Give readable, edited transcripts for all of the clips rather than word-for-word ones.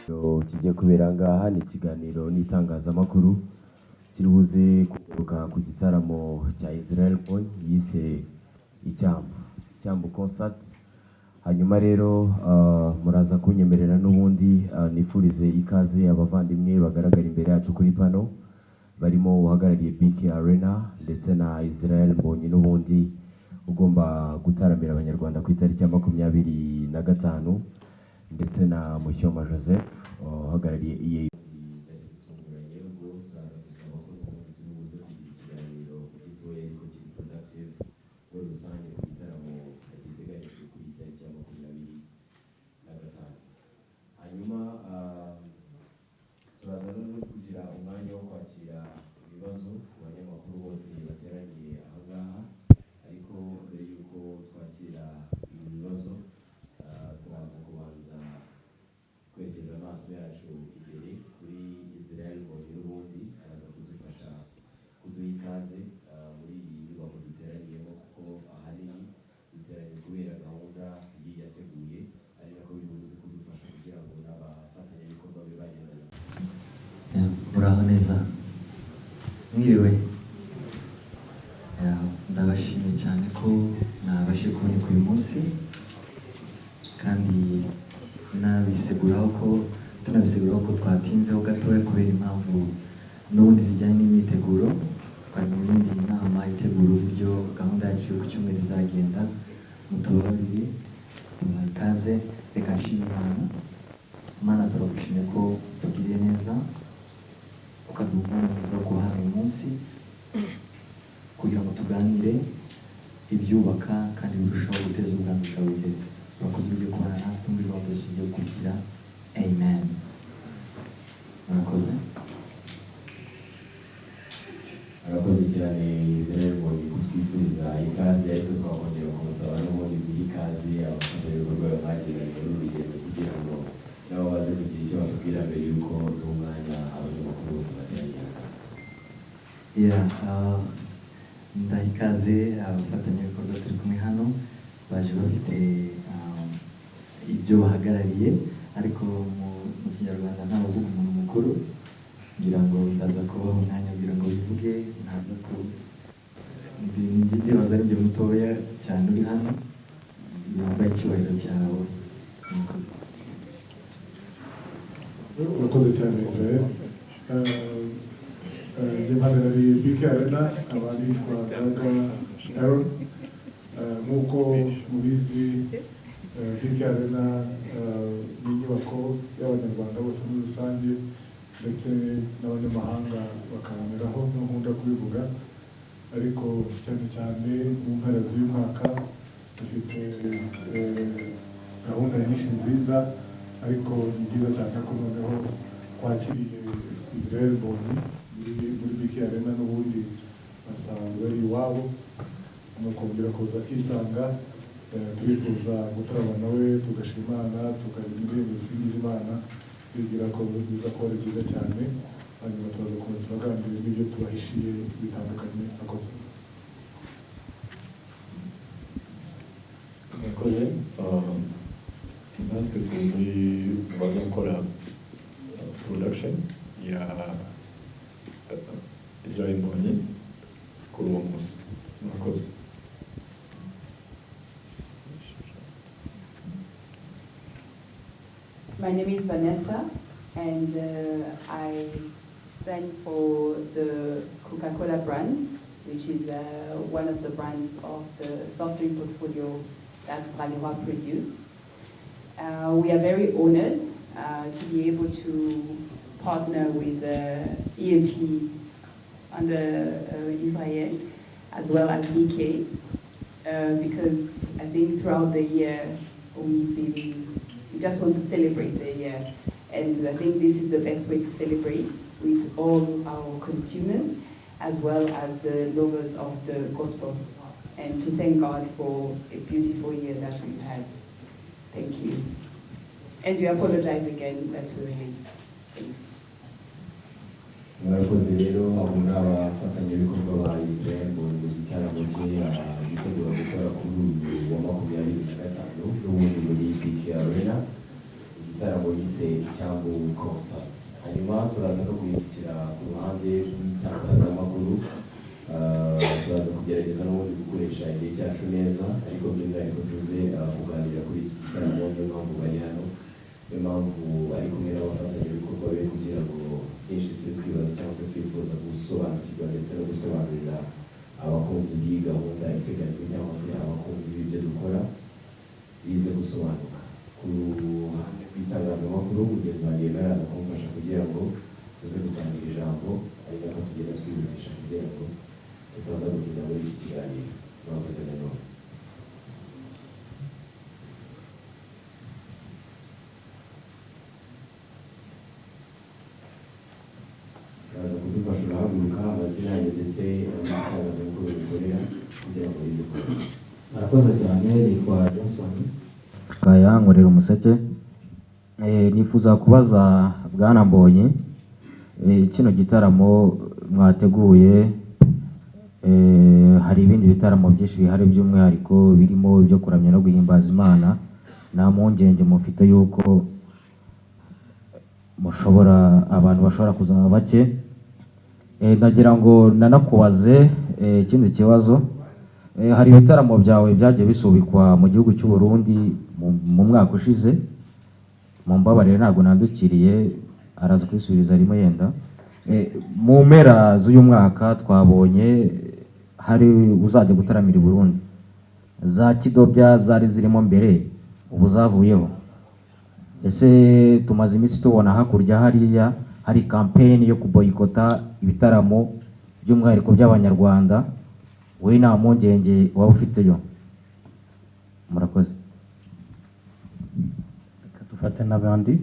Kigiye kubera ngaha ni ikiganiro n'itangazamakuru kiri buze kugaruka ku gitaramo cya Israel Mbonyi yise Icyambu, Icyambu Concert. Hanyuma rero muraza kunyemerera n'ubundi nifurize ikaze abavandimwe bagaragara imbere yacu kuri pano, barimo uhagarariye BK Arena ndetse na Israel Mbonyi n'ubundi ugomba gutaramira Abanyarwanda ku itariki ya 25, ndetse na Mushyoma Joseph uhagarariye EA. Zari zitunguranye, ubwo turaza gusaba ko n'ubundi turi buze kugira ikiganiro gitoya ariko kiri productive muri rusange ku gitaramo giteganyijwe kuri iyi tariki ya 25. Hanyuma turaza n'ubundi kugira umwanya wo kwakira ibibazo ku banyamakuru bose bateraniye aha ngaha. Ariko mbere y'uko twakira ibi bibazo, turaza kubanza kwerekeza amaso yacu imbere kuri Israel Mbonyi, n'ubundi araza kudufasha kuduha ikaze muri iyi nyubako duteraniyemo, kuko ahanini duteranye kubera gahunda ye yateguye, ari nako biri buze kudufasha kugira ngo n'abafatanyabikorwa be bagendana. Muraho neza, mwiriwe. Yeah, ndabashimiye cyane ko nabashe kuboneka uyu munsi, kandi nabiseguraho ko tunabiseguraho ko twatinzeho gatoya kubera impamvu n'ubundi zijyanye n'imyiteguro. Twari mu yindi nama itegura uburyo gahunda yacu yo ku cyumweru izagenda. Mutubabarire, tubaha ikaze. Reka nshime Imana. Imana, turagushimiye ko tugiriye neza, ukaduha umwanya mwiza wo kuba hano uyu munsi kugira ngo tuganire ibyubaka kandi birushaho guteza ubwami bwawe imbere. Urakoze ugiye kubana natwe muri gahunda zose ugiye gukurikira. Amen. Murakoze. Arakoze cyane Israel Mbonyi kutwifuriza ikaze, ariko twakongera kumusaba n'ubundi guha ikaze abafatanyabikorwa bagiranye muri uru rugendo, kugira ngo nabo baze kugira icyo batubwira mbere y'uko n'umwanya abanyamakuru bose bateraniye aha. Yeah, ndaha ikaze abafatanyabikorwa turi kumwe hano, baje bafite ibyo bahagarariye, ariko mu Kinyarwanda nta bavuga umuntu mukuru. Ngira ngo ndaza kubaha umwanya kugira ngo bivuge. Ntaza ku ndibaza ari njye mutoya cyane uri hano, yambaye icyubahiro cyawe. Murakoze. Urakoze cyane, Israel. Njye mpagarariye BK Arena, nkaba nitwa Gaga Aaron. Nk'uko mubizi, BK Arena ni inyubako y'Abanyarwanda bose muri rusange, ndetse n'abanyamahanga bakaboneraho, nkunda kubivuga. Ariko cyane cyane mu mpera z'uyu mwaka dufite gahunda nyinshi nziza, ariko ni byiza cyane ko noneho twakiriye Israel Mbonyi muri BK Arena. N'ubundi basanzwe ari iwabo, ni ukongera kuza akisanga. Turifuza gutarama nawe, tugashima Imana, tukaririmba indirimbo zisingiza Imana, twibwira ko biza kuba ari byiza cyane. Hanyuma turaza gukomeza turaganira n'ibyo tubahishiye bitandukanye. Akoze. Murakoze. Natwe turi muri baza gukora production ya Israel Mbonyi kuri uwo munsi. Murakoze. My name is Vanessa, and I stand for the Coca-Cola brand, which is one of the brands of the soft drink portfolio that Bralirwa produce. We are very honored to be able to partner with EAP under Israel, as well as BK, because I think throughout the year we just want to celebrate the year. And I think this is the best way to celebrate with all our consumers, as well as the lovers of the gospel, and to thank God for a beautiful year that we've had. Thank you. And we apologize again that we were late. Thanks. Murakoze. Rero abo ni abafatanyabikorwa ba Israel mu gitaramo cye bitegura gukora kuri uyu wa 25 n'ubundi muri BK Arena. Igitaramo yise Icyambu Concert. Hanyuma turaza no guhindukira ku ruhande rw'itangazamakuru. Turaza kugerageza n'ubundi gukoresha igihe cyacu neza, ariko by'umwihariko tuze kuganira kuri iki gitaramo. Niyo mpamvu bari hano, niyo mpamvu ari kumwe n'abafatanyabikorwa be, kugira ngo byinshi turi kwibaza cyangwa se twifuza gusobanukirwa ndetse no gusobanurira abakunzi b'iyi gahunda iteganyijwe cyangwa se abakunzi b'ibyo dukora bize gusobanuka. Ku ruhande rw'itangazamakuru, mugenzi wanjye yemera araza kumufasha kugira ngo tuze gusangira ijambo, ari nako tugenda twihutisha kugira ngo tutaza gutinda muri iki kiganiro. Murakoze nanone. Uraza kudufasha, urahaguruka, amazina yanyu ndetse n'itangazamakuru mukorera kugira ngo bize kuba. Murakoze cyane. Nitwa Johnson Kaya, nkorera Umuseke. Nifuza kubaza Bwana Mbonyi, kino gitaramo mwateguye, hari ibindi bitaramo byinshi bihari, by'umwihariko birimo ibyo kuramya no guhimbaza Imana. Nta mpungenge mufite yuko mushobora abantu bashobora kuzaba bake? Ndagira ngo nanakubaze ikindi kibazo. Hari ibitaramo byawe byagiye bisubikwa mu gihugu cy'u Burundi mu mwaka ushize. Mumbabarire, ntabwo nandukiriye, araza kubisubiza rimwe yenda. Mu mpera z'uyu mwaka twabonye hari uzajya gutaramira i Burundi. Za kidobya zari zirimo mbere ubu zavuyeho? Ese tumaze iminsi tubona hakurya hariya hari campaign yo kuboyikota ibitaramo by'umwihariko by'Abanyarwanda, wowe nta mpungenge waba ufiteyo? Murakoze. Reka dufate n'abandi.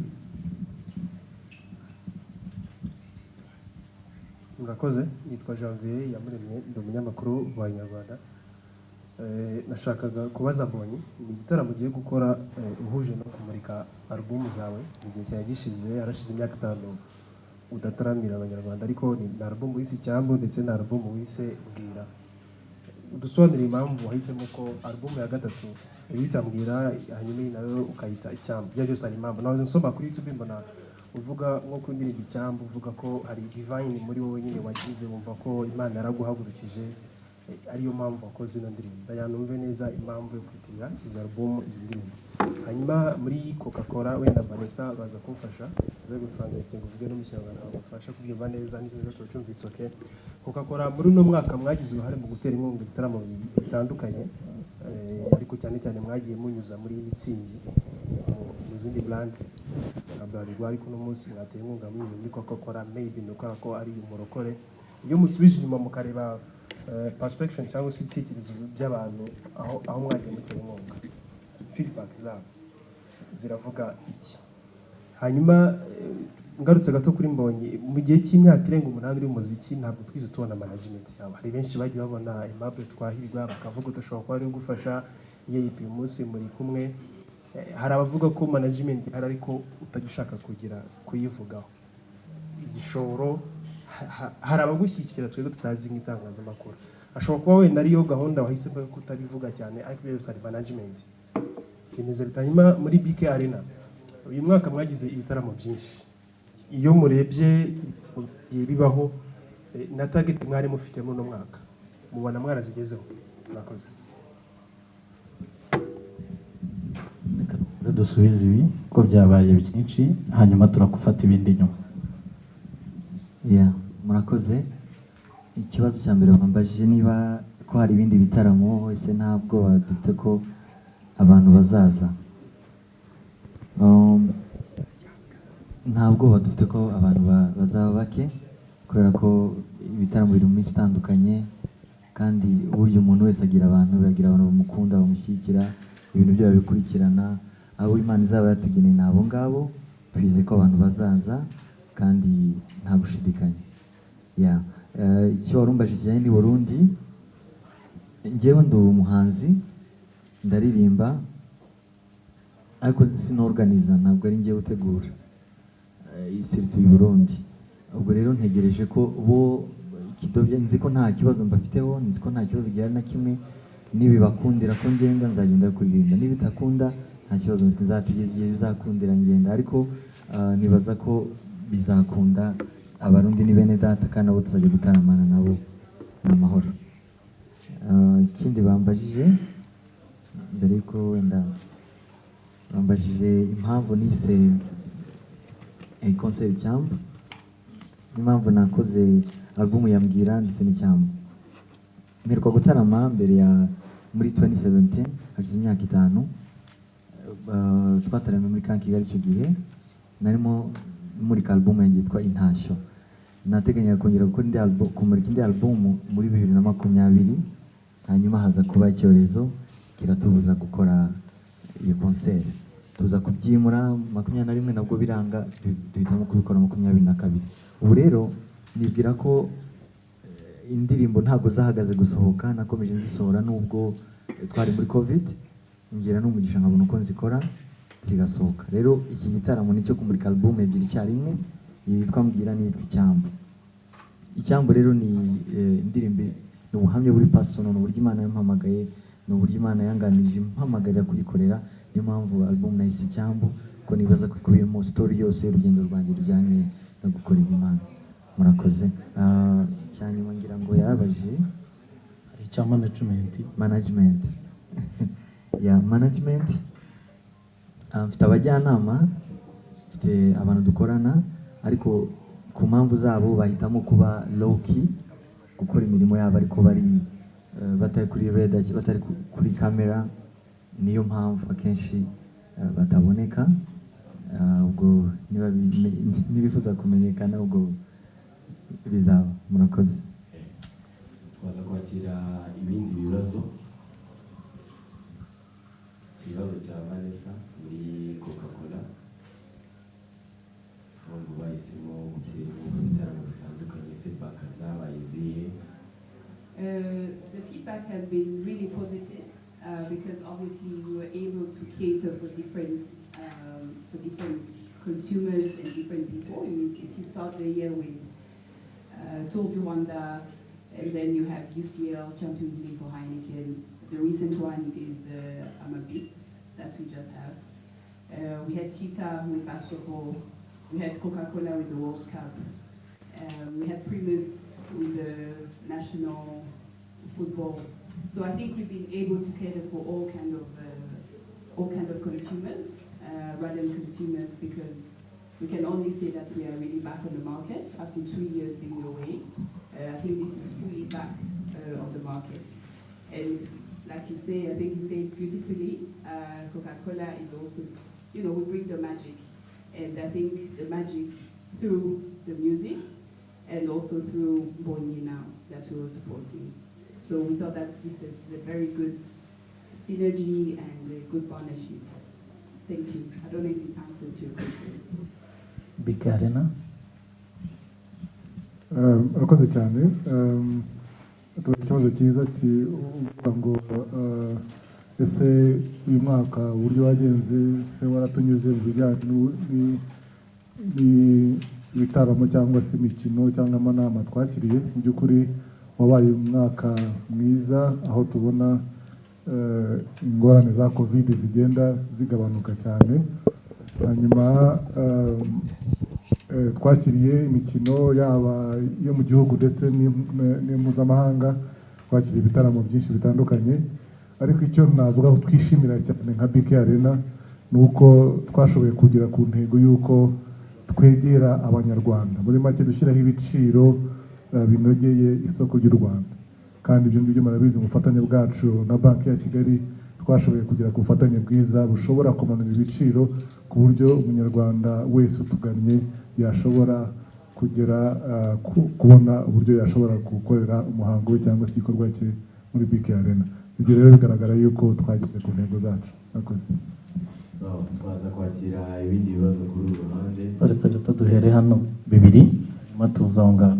Murakoze. Nitwa Janvier Yamuremye, ndi umunyamakuru wa Inyarwanda. Nashakaga kubaza Mbonyi, ni igitaramo ugiye gukora uhuje no kumurika alubumu zawe. Mu gihe cyari gishize, harashize imyaka 5 udataramira Abanyarwanda, ariko ni na alubumu wise Icyambu ndetse na alubumu wise Mbwira. Udusobanurire impamvu wahisemo ko alubumu ya gatatu uyita Mbwira, hanyuma iyi nayo ukayita Icyambu. Ibyo byose hari impamvu. Nahoze nsoma kuri YouTube, mbona uvuga nko ku ndirimbo Icyambu, uvuga ko hari divine muri wowe nyine wagize, wumva ko Imana yaraguhagurukije, ariyo mpamvu wakoze ino ndirimbo. Ndagira ngo numve neza impamvu yo kwitirira izi alubumu izi ndirimbo. Hanyuma muri Coca Cola, wenda Vanessa baza kumfasha, uze gutranslating uvuge no mu Kinyarwanda ntabwo tubasha kubyumva neza, n'ikibazo tucyumvitse. Okay, Coca Cola muri uno mwaka mwagize uruhare mu gutera inkunga ibitaramo bitandukanye, ariko cyane cyane mwagiye munyuza muri Mützig, mu zindi brand nka Bralirwa, ariko uno munsi mwateye inkunga munyuze muri Coca Cola. Maybe ni ukubera ko ari umurokore. Iyo musubije inyuma mukareba perspective cyangwa se ibitekerezo by'abantu aho mwagiye mutera inkunga, feedback zabo ziravuga iki? Hanyuma ngarutse gato kuri Mbonyi, mu gihe cy'imyaka irenga 8 uri mu muziki, ntabwo twigeze tubona management yawe. Hari benshi bagiye babona Aimable Twahirwa bakavuga udashobora kuba ari gufasha yep, uyu munsi muri kumwe. Hari abavuga ko management ihari ariko utajya ushaka kugira kuyivugaho. Igishoro, hari abagushyigikira twebwe tutazi nk'itangazamakuru. Ashobora kuba wenda ariyo gahunda wahisemo yo kutabivuga cyane, ariko ibyo byose hari management bimeze bite? Hanyuma muri BK Arena uyu mwaka mwagize ibitaramo byinshi. Iyo murebye bigiye bibaho, na target mwari mufite muri uno mwaka, mubona mwarazigezeho? Murakoze. Reka tuze dusubize ibi ko byabaye byinshi, hanyuma turakufata ibindi nyuma. Yeah, murakoze. Ikibazo cya mbere wambajije niba ko hari ibindi bitaramo, ese nta bwoba dufite ko abantu bazaza? Nta bwoba dufite ko abantu bazaba bake, kubera ko ibitaramo biri mu minsi itandukanye, kandi burya umuntu wese agira abantu, agira abantu bamukunda, bamushyigikira, ibintu bye babikurikirana. Abo Imana izaba yatugeneye ni abo ngabo. Twizeye ko abantu bazaza kandi nta gushidikanya. Yeah. Icyo warumbajije kijyanye n'i Burundi, njyewe ndi umuhanzi, ndaririmba, ariko sinorganiza, ntabwo ari njyewe utegura surtout i Burundi. Ubwo rero ntegereje ko bo kidobya, nzi ko nta kibazo mbafiteho, nzi ko nta kibazo gihari na kimwe. Nibibakundira ko ngenda, nzagenda kuririmba, nibitakunda nta Nta kibazo mfite, nzategereza igihe bizakundira ngenda, ariko nibaza ko bizakunda. Abarundi ni bene data kandi nabo tuzajya gutaramana nabo ni amahoro. Ikindi bambajije mbere yuko wenda bambajije impamvu nise concert Icyambu n'impamvu nakoze album ya Mbwira ndetse n'Icyambu. Mperuka gutarama mbere ya muri 2017, hashize imyaka 5. Twataramiye muri Camp Kigali. Icyo gihe narimo murika album yanjye yitwa Intashyo. Nateganyaga kongera gukora indi album, kumurika indi album muri 2020, hanyuma haza kuba icyorezo kiratubuza gukora iyo concert, tuza kubyimura 21, nabwo biranga, duhitamo kubikora 22. Ubu rero nibwira ko indirimbo ntabwo zahagaze gusohoka, nakomeje nzisohora nubwo twari muri COVID, ngira n'umugisha nkabona uko nzikora zigasohoka. Rero iki gitaramo ni icyo kumurika album ebyiri icyarimwe, iyi yitwa Mbwira n'iyitwa Icyambu. Icyambu rero ni indirimbo, ni ubuhamya buri personal, ni uburyo Imana yampamagaye, ni uburyo Imana yanganije impamagarira kuyikorera. Niyo mpamvu album nayise Icyambu, ko nibaza ko ikubiyemo story yose y'urugendo rwanjye rujyanye no gukorera Imana. Murakoze. Icyanyuma ngira ngo yarabajije Hari icya management. Management ya management. Mfite abajyanama, mfite abantu dukorana, ariko ku mpamvu zabo bahitamo kuba low key, gukora imirimo yabo ariko bari batari kuri radar, batari kuri kamera. Niyo mpamvu akenshi bataboneka. Ubwo niba nibifuza kumenyekana, ubwo bizaba. Murakoze. Twaza kwakira ibindi bibazo. Ikibazo cya Vanessa muri Coca Cola, mpamvu bahisemo gutera inkunga ibitaramo bitandukanye, feedback zabaye izihe? The feedback has been really positive because obviously we were able to cater for different consumers and different people. I mean, if you start the year with Tour du Rwanda, and then you have UCL Champions League for Heineken. The recent one is Amabit that we just have. We had Cheetah with basketball. We had Coca-Cola with the World Cup. We had Primus with the national football. So I think we've been able to cater for all kind of consumers, rather than consumers, because we can only say that we are really back on the market after 2 years being away. I think this is fully back on the market. And like you say, I think you say it beautifully, Coca-Cola is also, we bring the magic. And I think the magic through the music and also through Mbonyi now that we were supporting. So we thought that this is a very good synergy and a good partnership. Thank you. I don't know if it answered your question. BK Arena. Urakoze cyane. Tubaza ikibazo cyiza uvuga ngo ese uyu mwaka uburyo wagenze, ese waratunyuze mu bijyanye n'ibitaramo cyangwa se imikino cyangwa amanama twakiriye? Mu by'ukuri wabaye umwaka mwiza, aho tubona ingorane za COVID zigenda zigabanuka cyane. Hanyuma twakiriye imikino yaba iyo mu gihugu ndetse n'impuzamahanga, twakiriye ibitaramo byinshi bitandukanye. Ariko icyo navuga ko twishimira cyane nka BK Arena ni uko twashoboye kugera ku ntego y'uko twegera Abanyarwanda, muri make dushyiraho ibiciro binogeye isoko ry'u Rwanda. Kandi ibyo ngibyo murabizi, mu bufatanye bwacu na Banki ya Kigali twashoboye kugera ku bufatanye bwiza bushobora kumanura ibiciro ku buryo Umunyarwanda wese utugannye yashobora kugera kubona uburyo yashobora gukorera umuhango we cyangwa se igikorwa cye muri BK Arena. Ibyo rero bigaragara yuko twageze ku ntego zacu. Murakoze. So, twaza kwakira ibindi bibazo kuri uru ruhande. Uretse gato duhere hano bibiri, hanyuma tuza aho ngaho.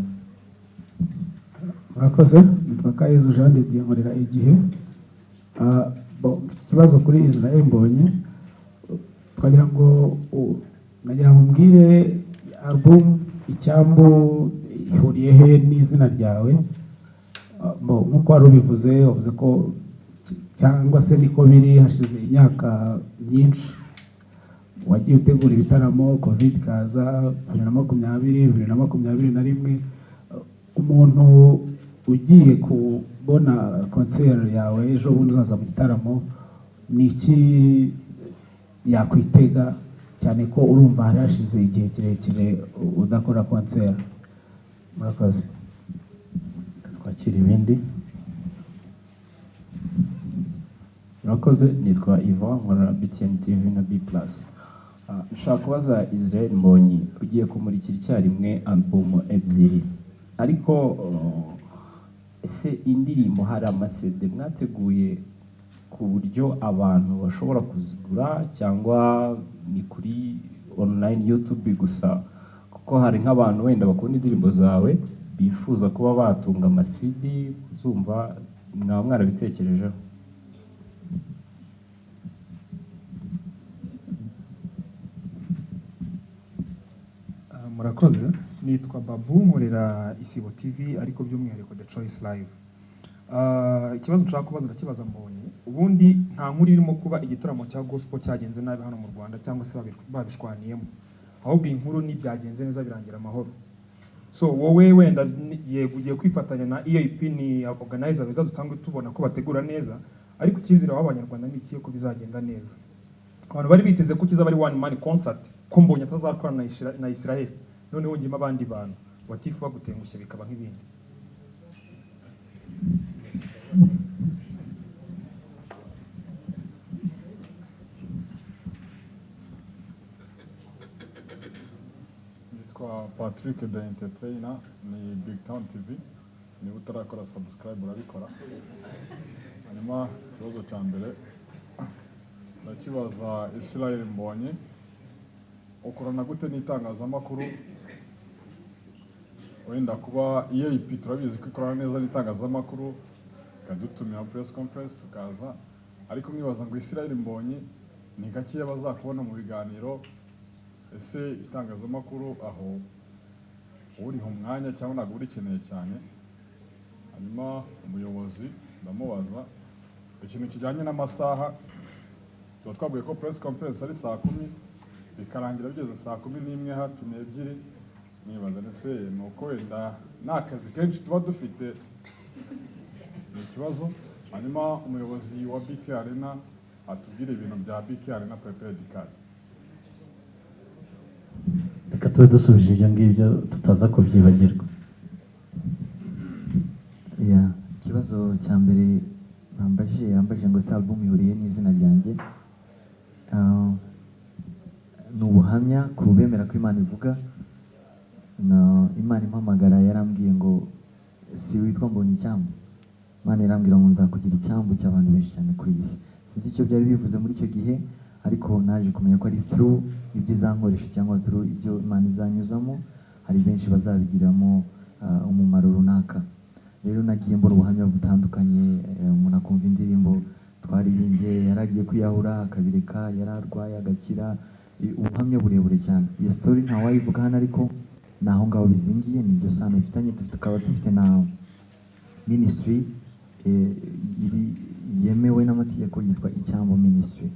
Murakoze. Nitwa Kayezu Jean de Dieu, nkorera Igihe. Bon, mfite ikibazo kuri Israel Mbonyi. Twagira ngo nagira ngo umbwire album Icyambu ihuriye he n'izina ryawe? Bon, nk'uko wari ubivuze, wavuze ko Cyangwa se niko biri, hashize imyaka myinshi wagiye utegura ibitaramo, COVID kaza 2020, 2021. Umuntu ugiye kubona concert yawe ejo bundi uzaza mu gitaramo, ni iki yakwitega, cyane ko urumva hari hashize igihe kirekire udakora concert? Murakoze. Twakira ibindi. Murakoze, nitwa Ivan, nkora BTN TV na B Plus. Nshaka kubaza Israel Mbonyi, ugiye kumurikira icyarimwe album ebyiri, ariko ese indirimbo hari ama CD mwateguye ku buryo abantu bashobora kuzigura, cyangwa ni kuri online YouTube gusa? Kuko hari nk'abantu wenda bakunda indirimbo zawe bifuza kuba batunga ama CD kuzumva, mwaba mwarabitekerejeho? Murakoze, nitwa Babu, nkorera Isibo TV, ariko by'umwihariko The Choice Live. Ikibazo nshaka kubaza ndakibaza Mbonyi. Ubundi nta nkuru irimo kuba igitaramo cya gospel cyagenze nabi hano mu Rwanda cyangwa se babishwaniyemo, ahubwo iyi nkuru ni byagenze neza birangira amahoro. So wowe wenda yego ugiye kwifatanya na EAP, ni organizer beza dusanzwe tubona ko bategura neza, ariko icyizere w'Abanyarwanda ni ikihe ko bizagenda neza? Abantu bari biteze ko kizaba ari one man concert, ko Mbonyi atazakorana na Israel, none wongeyemo abandi bantu, watifu bagutengushye bikaba nk'ibindi? Nitwa Patrick the Entertainer, ni Big Town TV. Niba utarakora subscribe urabikora. Hanyuma ikibazo cya mbere ndakibaza Israel Mbonyi: ukorana gute n'itangazamakuru? Wenda kuba EAP turabizi ko ikorana neza n'itangazamakuru, ikadutumira press conference tukaza, ariko mwibaza ngo Israel Mbonyi ni gakeya bazakubona mu biganiro. Ese itangazamakuru aho uriha umwanya cyangwa ntabwo urikeneye cyane? Hanyuma umuyobozi ndamubaza ikintu kijyanye n'amasaha. Tuba twabwiye ko press conference ari saa 10, bikarangira bigeze saa 11 hafi n'ebyiri. Nibaza ese ni uko wenda nta kazi kenshi tuba dufite? Ni ikibazo. Hanyuma umuyobozi wa BK Arena atubwire ibintu bya BK Arena prepaid card. Reka tube dusubije ibyo ngibyo tutaza kubyibagirwa. Yeah, ikibazo cya mbere bambajije, yambajije ngo se album ihuriye n'izina ryanjye? Ni ubuhamya ku bemera ko Imana ivuga. Na Imana impamagara yarambwiye ngo si witwa Mbonyi Icyambu? Imana irambwira ngo nzakugira icyambu cy'abantu benshi cyane kuri iyi si. Sinzi icyo byari bivuze muri icyo gihe, ariko naje kumenya ko ari through ibyo izankoresha cyangwa through ibyo Imana izanyuzamo, hari benshi bazabigiramo umumaro runaka. Rero nagiye mbona ubuhamya butandukanye, umuntu akumva indirimbo twaririmbye, yaragiye kwiyahura akabireka, yararwaye agakira, ubuhamya burebure cyane. Iyo story ntawayivuga hano, ariko ni aho ngaho bizingiye, ni iryo sano bifitanye. Tukaba dufite na ministry iri yemewe n'amategeko yitwa Icyambu Ministry,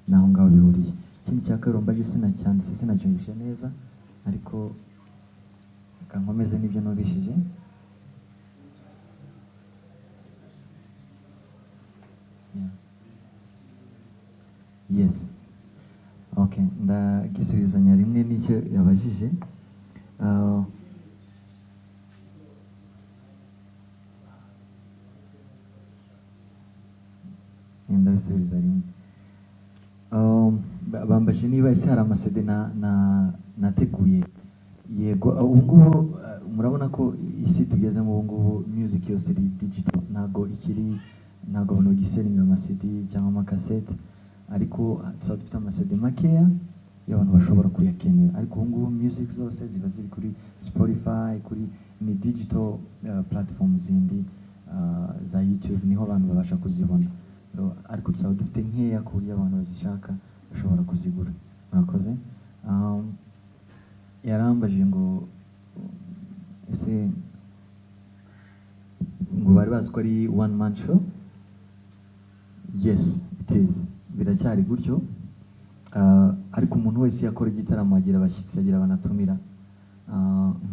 ni aho ngaho bihuriye. Ikindi cya kabiri mbaje sinacyanditse, sinacyumvishe neza, ariko reka nkomeze n'ibyo numvishije. Yeah. Yes. Okay, ndagisubizanya rimwe n'icyo yabajije. Ndabisubiza rimwe. Bambajije niba ese hari ama CD na nateguye. Yego, ubu ngubu murabona ko isi tugezemo ubu ngubu music yose iri digital, ntabwo ikiri, ntabwo abantu bagisellinga ama CD cyangwa amakasete, ariko tuba dufite ama CD makeya iyo abantu bashobora kuyakenera. Ariko ubu ngubu music zose ziba ziri kuri Spotify, kuri ni digital platform zindi za YouTube, niho abantu babasha kuzibona. So ariko tuzaba dufite nkeya ku buryo abantu bazishaka bashobora kuzigura. Murakoze. Yarambajije ngo ese ngo bari bazi ko ari one man show? Yes, it is, biracyari gutyo. Ariko umuntu wese iyo akora igitaramo agira abashyitsi, agira abanatumira.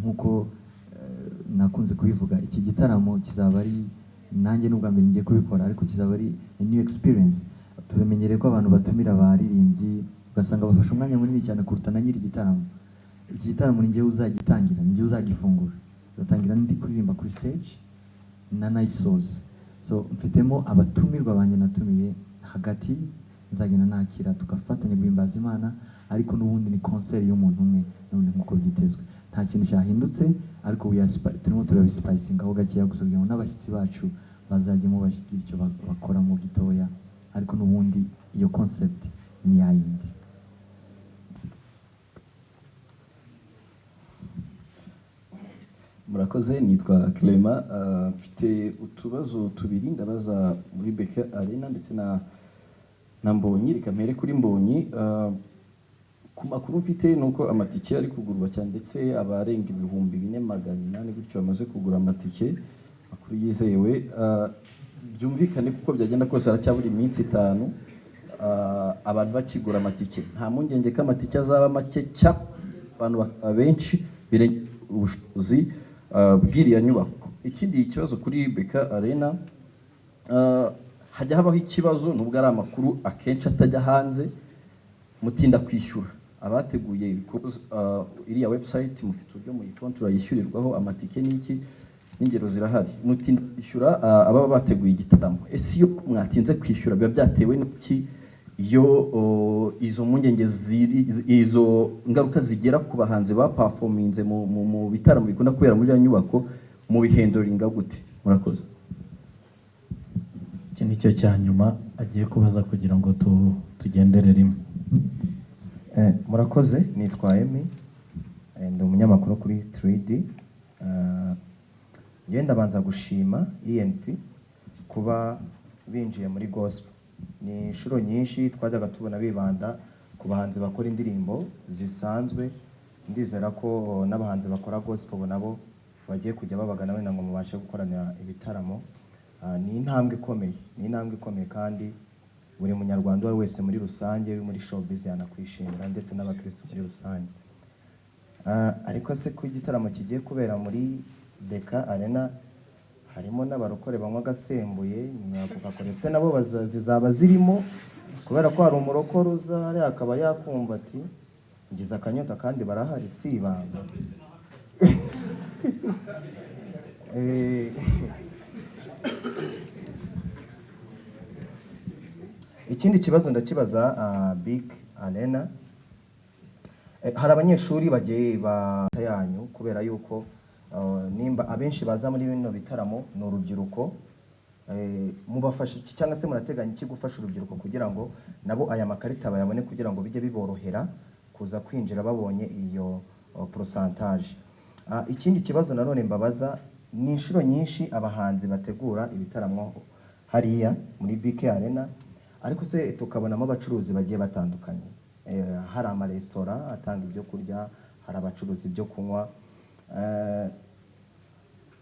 Nk'uko nakunze kubivuga, iki gitaramo kizaba ari, nanjye n'ubwa mbere ngiye kubikora, ariko kizaba ari a new experience. Tubimenyereye ko abantu batumira abaririmbyi, ugasanga bafashe umwanya munini cyane kuruta na nyiri igitaramo. Iki gitaramo ni njyewe uzagitangira, ni njyewe uzagifungura. Nzatangira ndi kuririmba kuri stage nanayisoza. So mfitemo abatumirwa banjye natumiye hagati, nzagenda nakira, tugafatanya guhimbaza Imana, ariko n'ubundi ni concert y'umuntu umwe n'ubundi nk'uko byitezwe. Nta kintu cyahindutse, ariko we are turimo turabispicingaho gakeya gusa kugira ngo n'abashyitsi bacu bazajyemo bagira icyo bakoramo gitoya, ariko n'ubundi iyo concept ni yayindi. Murakoze, nitwa Clement. Mfite utubazo tubiri ndabaza muri BK Arena ndetse na Mbonyi. Reka mpere kuri Mbonyi. Ku makuru mfite ni uko amatike ari kugurwa cyane, ndetse abarenga 4800 gutyo bamaze kugura amatike, makuru yizewe. Byumvikane kuko byagenda kose haracyabura iminsi 5, abantu bakigura amatike, nta mpungenge ko amatike azaba make cyangwa abantu bakaba benshi birengeje ubushobozi bw'iriya nyubako? Ikindi kibazo kuri BK Arena, hajya habaho ikibazo, nubwo ari amakuru akenshi atajya hanze, mutinda kwishyura abateguye ibikorwa. Iriya website mufite uburyo muyikontorora yishyurirwaho amatike n'iki, n'ingero zirahari. Mutinda kwishyura ababa bateguye igitaramo. Ese iyo mwatinze kwishyura biba byatewe n'iki? Iyo izo mpungenge ziri, izo ngaruka zigera ku bahanzi baperforminze mu bitaramo bikunda kubera muri iriya nyubako, mubihandlinga gute? Murakoze. Iki ni cyo cya nyuma agiye kubaza kugira ngo tugendere rimwe. Murakoze, nitwa Emi. Ndi umunyamakuru kuri 3D. Njye ndabanza gushima ENP kuba binjiye muri gospel. Ni inshuro nyinshi twajyaga tubona bibanda ku bahanzi bakora indirimbo zisanzwe. Ndizera ko n'abahanzi bakora gospel ubu nabo bagiye kujya babagana wenda ngo mubashe gukorana ibitaramo. Ni intambwe ikomeye, ni intambwe ikomeye, kandi buri munyarwanda uwo ari we wese muri rusange uri muri showbiz yanakwishimira, ndetse n'abakristo muri rusange. Ariko se ko igitaramo kigiye kubera muri BK Arena harimo n'abarokore banywa agasembuye nyuma ya Coca-Cola, ese nabo zizaba zirimo? Kubera ko hari umurokore uza hariya akaba yakumva ati ngize akanyota, kandi barahari, si ibanga. Ikindi kibazo ndakibaza BK Arena. Hari abanyeshuri bagiye ba yanyu, kubera yuko nimba abenshi baza muri bino bitaramo ni urubyiruko, mubafasha iki cyangwa se murateganya iki gufasha urubyiruko kugira ngo nabo aya makarita bayabone, kugira ngo bijye biborohera kuza kwinjira babonye iyo pourcentage? Ikindi kibazo nanone mbabaza, ni inshuro nyinshi abahanzi bategura ibitaramo hariya muri BK Arena, ariko se tukabonamo abacuruzi bagiye batandukanye. Hari amaresitora atanga ibyo kurya, hari abacuruzi ibyo kunywa.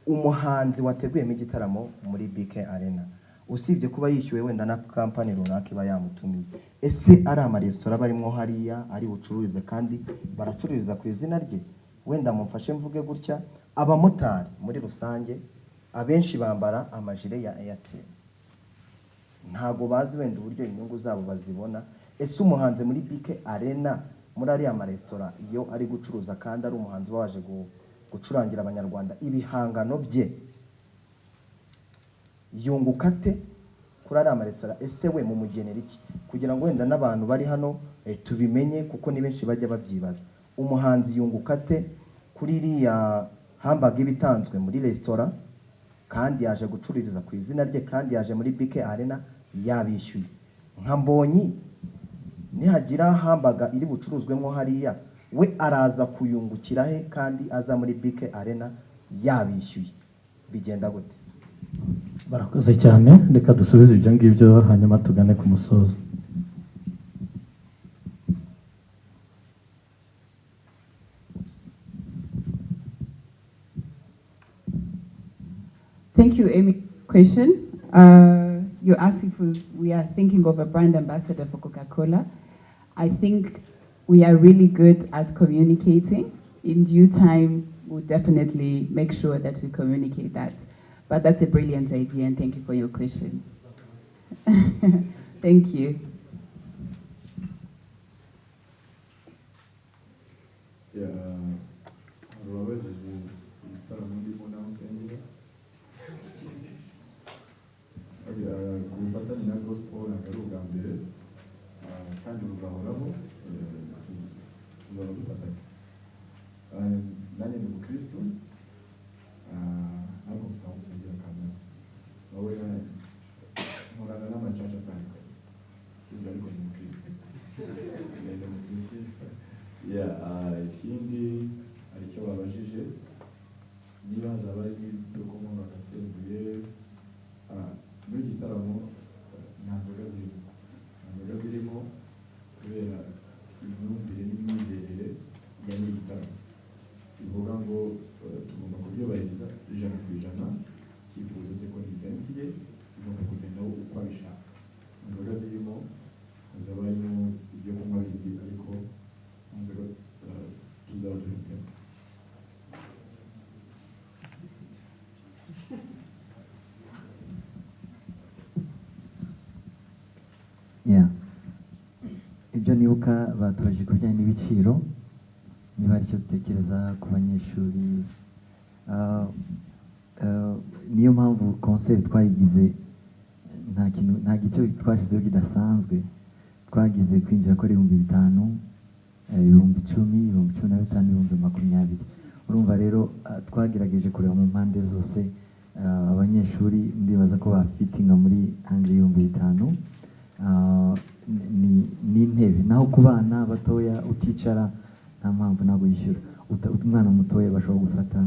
Umuhanzi wateguyemo igitaramo muri BK Arena, usibye kuba yishyuwe wenda na kampani runaka iba yamutumiye, ese ari amaresitora barimo hariya ari bucururize kandi baracururiza ku izina rye? Wenda mumfashe mvuge gutya, abamotari muri rusange abenshi bambara amajire ya Airtel, ntago bazi wenda uburyo inyungu zabo bazibona. Ese umuhanzi muri BK Arena, muri ariya maresitora, iyo ari gucuruza kandi ari umuhanzi uba waje gucurangira abanyarwanda ibihangano bye, yunguka ate kuri ariya maresitora? Ese we mumugenera iki kugira ngo wenda n'abantu bari hano tubimenye, kuko ni benshi bajya babyibaza? Umuhanzi yunguka ate kuri iriya hamburger iba itanzwe muri resitora, kandi yaje gucururiza ku izina rye, kandi yaje muri BK Arena yabishyuye? Nka Mbonyi, nihagira hamburger iri bucuruzwemo hariya, we araza kuyungukira he kandi aza muri BK Arena yabishyuye? Bigenda gute? Barakoze cyane, reka dusubize ibyo ngibyo hanyuma tugane ku musozo. Thank you, Amy. Question. You asked if we are thinking of a brand ambassador for Coca-Cola. I think we are really good at communicating. In due time, we'll definitely make sure that we communicate that. But that's a brilliant idea, and thank you for your question. Thank you. Hari uwabajije igitaramo ndimo naho nsengera. Ku bufatanye na gospel ntabwo ari ubwa mbere, kandi buzahoraho, tuzaba dufatanya. Nanjye ndi umukristo, ariko mfite aho nsengera kamere wowe nkorana n'amacaca atandukanye, sibyo, ariko ndi umukristo. Ndi umukristo. Yeah, ikindi hari icyo babajije niba hazaba hari n'ibyo kunywa bagasembuye. Muri iki gitaramo nta nzoga zirimo, nta nzoga zirimo kubera imyumvire n'imyizerere ya nyiri igitaramo bivuga ngo tugomba kubyubahiriza 100%. Icyifuzo cye ko ni event ye igomba kugenda uko abishaka. Inzoga zirimo, hazaba harimo ibyo kunywa bindi, ariko nta nzoga tuzaba dufitemo. Yeah. Ibyo nibuka batubajije ku bijyanye n'ibiciro, niba ari cyo dutekereza ku banyeshuri. Niyo mpamvu concert twayigize nta kintu, nta giciro twashyizeho kidasanzwe. Twagize kwinjira ko ari 5000, 10,000, 15,000, 20,000. Urumva rero, twagerageje kureba mu mpande zose. Abanyeshuri ndibaza ko bafitinga muri angle 5000, ni n'intebe. Naho ku bana batoya uticara nta mpamvu, ntabwo yishyura. Umwana mutoya bashobora gufata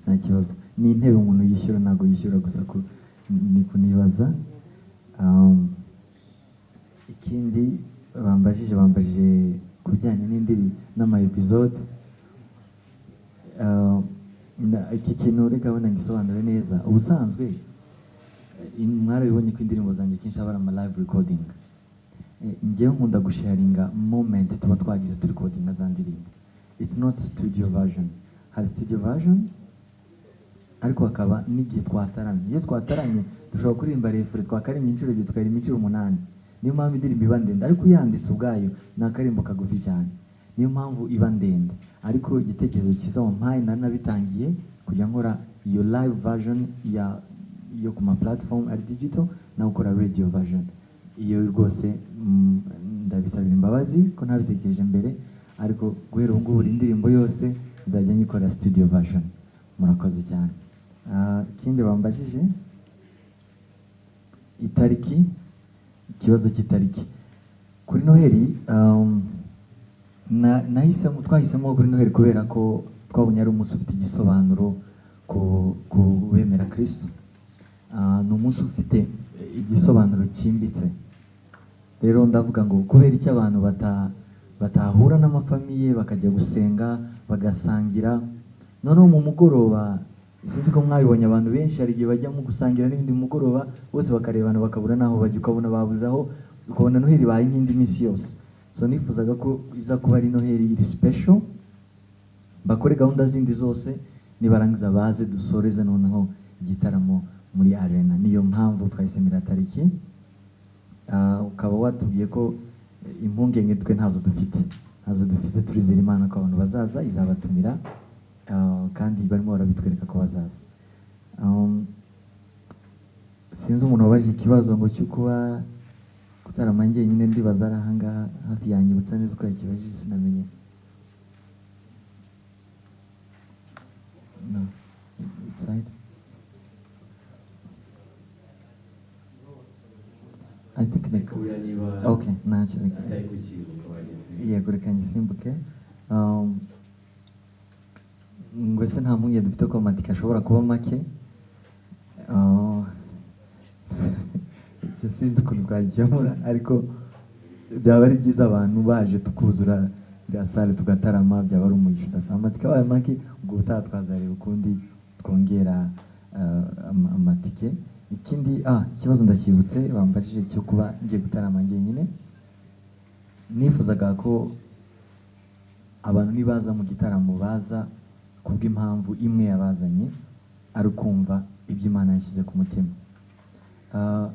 nta kibazo, ni intebe umuntu yishyura, ntabwo yishyura gusa ku ni kunibaza. Ikindi bambajije ku bijyanye n'indiri n'ama episode. Iki kintu reka wenda ngisobanure neza. Ubusanzwe mwarabibonye ko indirimbo zanjye kenshi aba ari ama live recording. Njyewe nkunda gusharinga moment tuba twagize turi recordinga za ndirimbo. It's not studio version. Hari studio version, ariko hakaba n'igihe twataramye. Iyo twataramye dushobora kuririmba refrain twakaririmba inshuro ebyiri, tukaririmba inshuro umunani. Niyo mpamvu indirimbo iba ndende, ariko uyanditse ubwayo ni akarimbo kagufi cyane, niyo mpamvu iba ndende. Ariko igitekerezo cyiza wampaye, nari nabitangiye kujya nkora iyo live version ya yo ku ma platform ari digital, no gukora radio version. Iyo rwose ndabisabira imbabazi ko ntabitekereje mbere, ariko guhera ubu ngubu buri ndirimbo yose nzajya nyikora studio version. Murakoze cyane. Ikindi bambajije itariki, ikibazo cy'itariki kuri Noheli, nahisemo, twahisemo kuri Noheli kubera ko twabonye ari umunsi ufite igisobanuro ku bemera Kristo. Ni umunsi ufite igisobanuro cyimbitse. Rero ndavuga ngo kubera icyo abantu batahura n'amafamiye bakajya gusenga bagasangira, noneho mu mugoroba, sinzi ko mwabibonye, abantu benshi hari igihe bajya mu gusangira n'ibindi mu mugoroba, bose bakarebana bakabura n'aho bajya, ukabona babuze aho, ukabona Noheli ibaye nk'indi minsi yose. So nifuzaga ko iza kuba ari Noheli iri special, bakore gahunda zindi zose, nibarangiza baze dusoreze noneho igitaramo muri arena. Niyo mpamvu twahisemo iriya tariki. Ukaba watubwiye ko impungenge twe ntazo dufite, ntazo dufite. Turizera Imana ko abantu bazaza, izabatumira, kandi barimo barabitwereka ko bazaza. Sinzi umuntu wabajije ikibazo ngo cyo kuba gutarama njyenyine, ndibaza ari ahangaha hafi, yanyibutsa neza uko yakibajije, sinamenye. No side, I think like Buriya niba okay, ntacyo, reka atari kukibuka wagisimbuka. Yego, reka ngisimbuke. Ngo ese nta mpungenge dufite ko amatike ashobora kuba make? Icyo sinzi ukuntu twagikemura, ariko byaba ari byiza abantu baje tukuzura iriya salle tugatarama, byaba ari umugisha udasanzwe. Amatike abaye make, ubwo ubutaha twazareba ukundi twongera amatike. Ikindi, ikibazo ndacyibutse bambajije cyo kuba ngiye gutarama njyenyine. Nifuzaga ko abantu nibaza mu gitaramo baza kubw'impamvu imwe yabazanye, ari ukumva ibyo Imana yashyize ku mutima.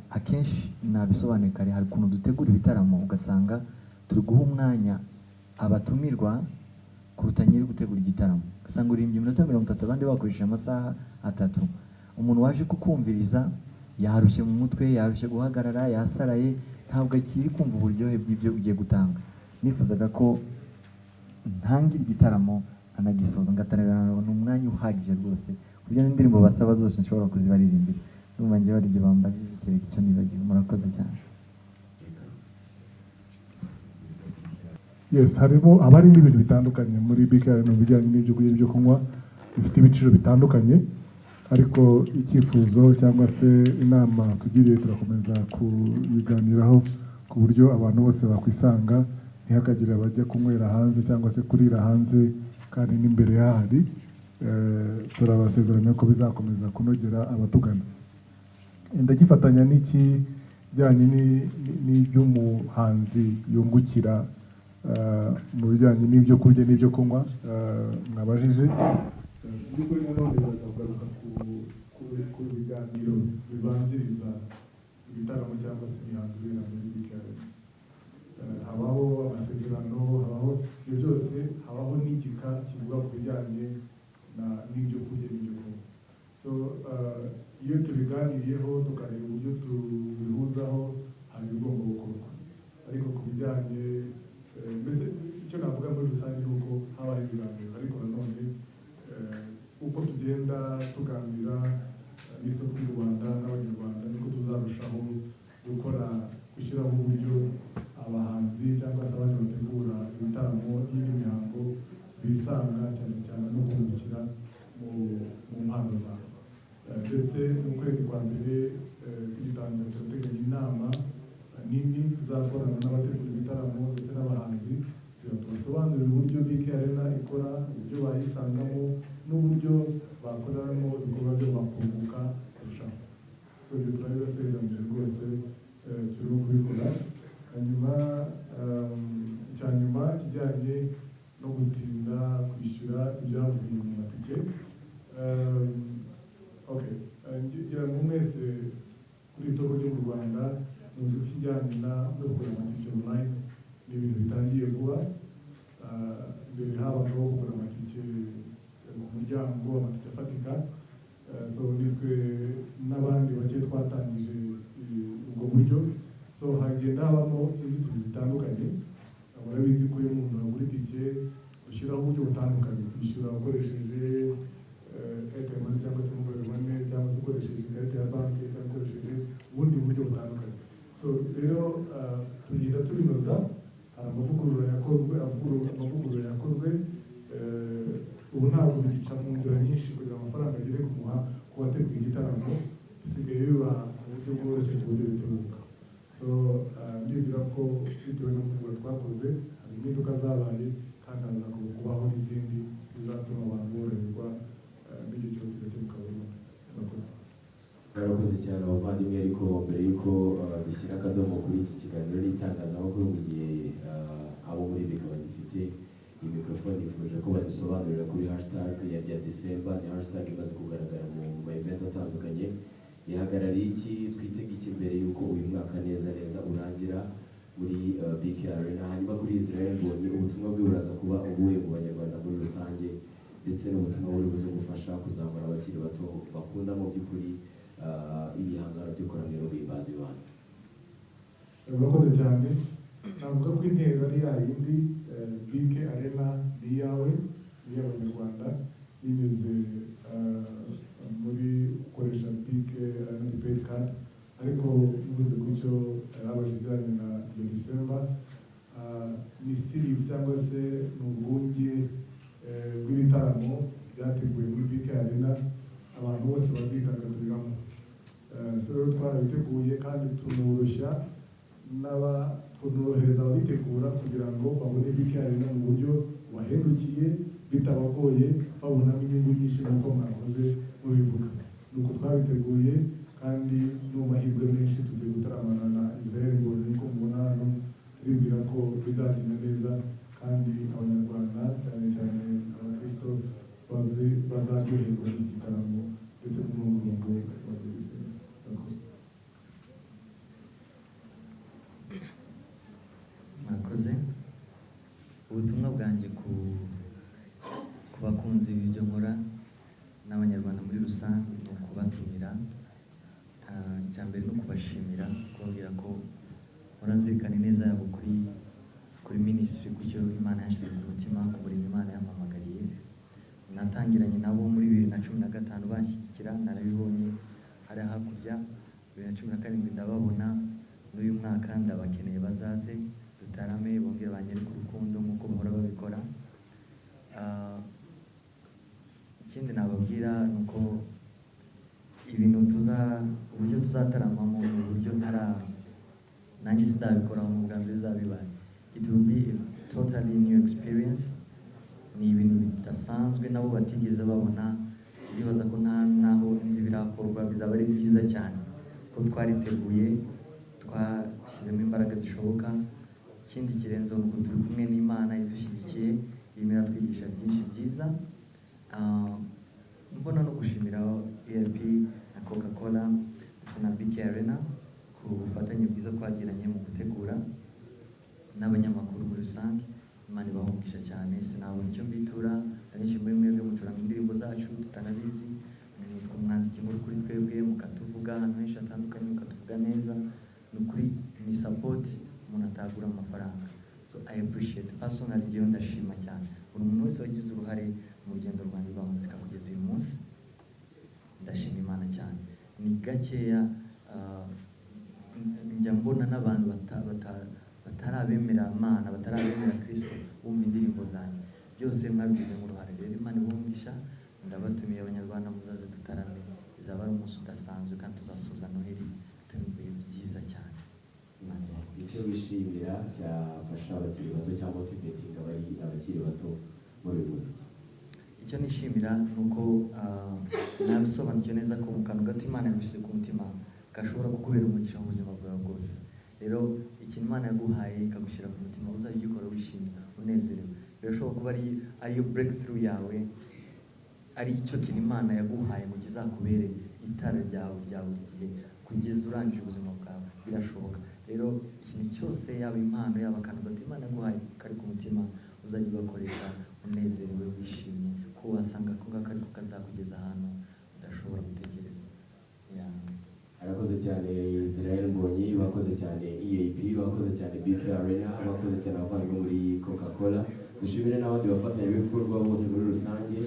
Akenshi nabisobanuye kare, hari ukuntu dutegura ibitaramo ugasanga turi guha umwanya abatumirwa kuruta nyiri gutegura igitaramo, ugasanga uririmbye iminota 30, abandi bakoresheje amasaha 3. Umuntu waje kukumviriza yarushye mu mutwe, yarushye guhagarara, yasaraye, ntabwo akiri kumva uburyohe bw'ibyo ugiye gutanga. Nifuzaga ko ntangira igitaramo nkanagisoza, ngataramira umwanya uhagije rwose, ku buryo n'indirimbo basaba zose nshobora kuzibaririmbira. Ndumva njyewe ari ibyo bambajije, kereka icyo nibagiwe. Murakoze cyane. Yes, harimo, haba harimo ibintu bitandukanye muri BK Arena mu bijyanye n'ibyo kurya, n'ibyo kunywa bifite ibiciro bitandukanye, ariko icyifuzo cyangwa se inama tugiriye turakomeza kubiganiraho ku buryo abantu bose bakwisanga, ntihakagire abajya kunywera hanze cyangwa se kurira hanze kandi n'imbere hahari. Turabasezeranya ko bizakomeza kunogera abatugana. Ndagifatanya n'ikijyanye n'iby'umuhanzi yungukira mu bijyanye n'ibyo kurya n'ibyo kunywa mwabajije. Mu by'ukuri nanone biraza kugaruka ku biganiro bibanziriza ibitaramo cyangwa se imihango ibera muri BK Arena. Habaho amasezerano, habaho ibyo byose, habaho n'igika kivuga ku bijyanye n'ibyo kurya n'ibyo kunywa. So iyo tubiganiriyeho tukareba uburyo tubihuzaho, hari ibigomba gukorwa. Ariko ku bijyanye mbese icyo navuga muri rusange ni uko habaye ibiganiro, ariko nanone uko tugenda tuganira n'isoko ry'u Rwanda n'Abanyarwanda, niko tuzarushaho gukora, gushyiraho uburyo abahanzi cyangwa se abandi bategura ibitaramo n'indi mihango bisanga, cyane cyane no kungukira mu mpano zabo. Ndetse mu kwezi kwa mbere tugitangira turateganya inama nini tuzakorana n'abategura ibitaramo ndetse n'abahanzi, kugira ngo tubasobanurire uburyo BK Arena ikora, uburyo bayisangamo n'uburyo bakoreramo ibikorwa byo bakunguka kurushaho. So ibyo turabibasezeranyije rwose, turimo kubikora. Hanyuma icya nyuma kijyanye no gutinda kwishyura ibyavuye mu matike. Okay, ngira ngo mwese kuri isoko ryo mu Rwanda muzi ko ikijyanye no kugura amatike online ni ibintu bitangiye vuba. Mbere habagaho kugura amatike ku muryango, amatike afatika. So nitwe n'abandi bake twatangije ubwo buryo. So hagenda habamo inzitizi zitandukanye. Murabizi ko iyo umuntu agura itike ushyiraho uburyo butandukanye: kwishyura ukoresheje Airtel Money cyangwa se mobile money, cyangwa se ukoresheje ikarita ya banki, cyangwa ukoresheje ubundi buryo butandukanye. So rero tugenda tubinoza, hari amavugurura yakozwe, amavugurura yakozwe. Ubu ntabwo bigica mu nzira nyinshi kugira ngo amafaranga agere ku bateguye igitaramo, bisigaye biba mu buryo bworoshye, ku buryo biteguka. So ndibwira ko bitewe n'amavugurura twakoze hari impinduka zabaye, kandi haza kubaho n'izindi zizatuma abantu boroherwa, n'icyo kibazo kigakemuka burundu. Murakoze. Murakoze cyane abavandimwe, ariko mbere y'uko dushyira akadomo kuri iki kiganiro n'itangazamakuru, mu gihe abo muri BK bagifite iyi mikorofone, nifuje ko badusobanurira kuri hashtag ya bya December. Ni hashtag imaze kugaragara mu ma event atandukanye. Ihagarariye iki? Twitege iki mbere y'uko uyu mwaka neza neza urangira muri BK Arena? Hanyuma kuri Israel Mbonyi, ubutumwa bwe buraza kuba ubuhe mu Banyarwanda muri rusange, ndetse n'ubutumwa buri buze gufasha kuzamura abakiri bato bakunda mu by'ukuri ibihangano byo kuramya no guhimbaza Imana? Murakoze cyane. Navuga ko intego ari ya yindi: BK Arena ni iyawe, ni iy'Abanyarwanda, binyuze muri gukoresha BK Arena prepaid card. Ariko mvuze gutyo, habaje ibijyanye na iyo December, ni series cyangwa se ni urwunge rw'ibitaramo byateguwe muri BK Arena abantu bose bazidagaduriramo. So rero twarabiteguye kandi tunoroshya tunorohereza ababitegura kugira ngo babone BK Arena mu buryo bubahendukiye, bitabagoye, babonamo inyungu nyinshi nk'uko mwakoze mubivuga. Ni uko twabiteguye. Kandi no mu mahirwe menshi tugiye gutaramana na Israel Mbonyi, nkuko mubona hano. Turibwira ko bizagenda neza kandi Abanyarwanda, cyane cyane Abakristo, bazi bazaryoherwa n'iki gitaramo ndetse n'umurongo wa Jerusalem. Murakoze. Murakoze. Ubutumwa bwanjye ku bakunzi b'ibyo nkora n'Abanyarwanda muri rusange ni ukubatumira. Icya mbere ni ukubashimira, kubabwira ko mpora nzirikana ineza yabo kuri ministry, ku cyo Imana yashyize ku mutima, ku murimo Imana yampamagariye. Natangiranye nabo muri 2015 banshyigikira, narabibonye hari hakurya. 2017 ndababona, n'uyu mwaka ndabakeneye, bazaze dutarame, bongere banyereke urukundo nk'uko bahora babikora. Ikindi nababwira ni uko ibintu tuza uburyo tuzataramamo ni uburyo ntara nanjye sindabikoraho, mu bwa mbere bizaba bibaye. It will be a totally new experience, ni ibintu bidasanzwe nabo batigeze babona. Ndibaza ko nta naho nzi birakorwa. Bizaba ari byiza cyane ko twariteguye, twashyizemo imbaraga zishoboka. Ikindi kirenzeho ni uko turi kumwe n'Imana idushyigikiye, irimo iratwigisha byinshi byiza. Mbona no gushimira EAP na Coca Cola ndetse na BK Arena ku bufatanye bwiza twagiranye mu gutegura, n'abanyamakuru muri rusange. Imana ibahe umugisha cyane. Sinabona icyo mbitura. Abenshi muri mwebwe mucuranga indirimbo zacu tutanabizi, mwitwa mwandika inkuru kuri twebwe, mukatuvuga ahantu henshi hatandukanye, mukatuvuga neza. Ni ukuri ni support umuntu atagura amafaranga. So I appreciate personally, njyewe ndashima cyane buri muntu wese wagize uruhare mu rugendo rwanjye rwa muzika kugeza uyu munsi. Ndashima Imana cyane. Ni gakeya njya mbona n'abantu batarabemera Imana, batarabemera Kristo, bumva indirimbo zanjye. Byose mwabigizemo uruhare. Rero Imana ibahe umugisha. Ndabatumiye Abanyarwanda, muzaze dutarame, bizaba ari umunsi udasanzwe kandi tuzasoza Noheli turi mu bihe byiza cyane. Imana ibahe umugisha. Icyo wishimira cyafasha abakiri bato cyangwa motivating abari abakiri bato muri uyu muziki? Icyo nishimira ni uko nabisobanukiwe neza ko mu kantu gato Imana yagushyize ku mutima gashobora kukubera umugisha mu buzima bwawe bwose. Rero ikintu Imana yaguhaye ikagushyira ku mutima, uzajya ugikora wishimye, unezerewe. Birashoboka kuba ariyo breakthrough yawe, ari icyo kintu Imana yaguhaye ngo kizakubere itara ryawe rya buri gihe kugeza urangije ubuzima bwawe. Birashoboka. Rero ikintu cyose, yaba impano, yaba akantu gato Imana yaguhaye kari ku mutima, uzajya ugakoresha unezerewe, wishimye, ko wasanga ako ngako ariko kazakugeza ahantu udashobora gutekereza. Yeah. Arakoze cyane Israel Mbonyi, bakoze cyane EAP, bakoze cyane BK Arena, bakoze cyane abavandimwe muri Coca Cola. Dushimire n'abandi bafatanyabikorwa bose muri rusange.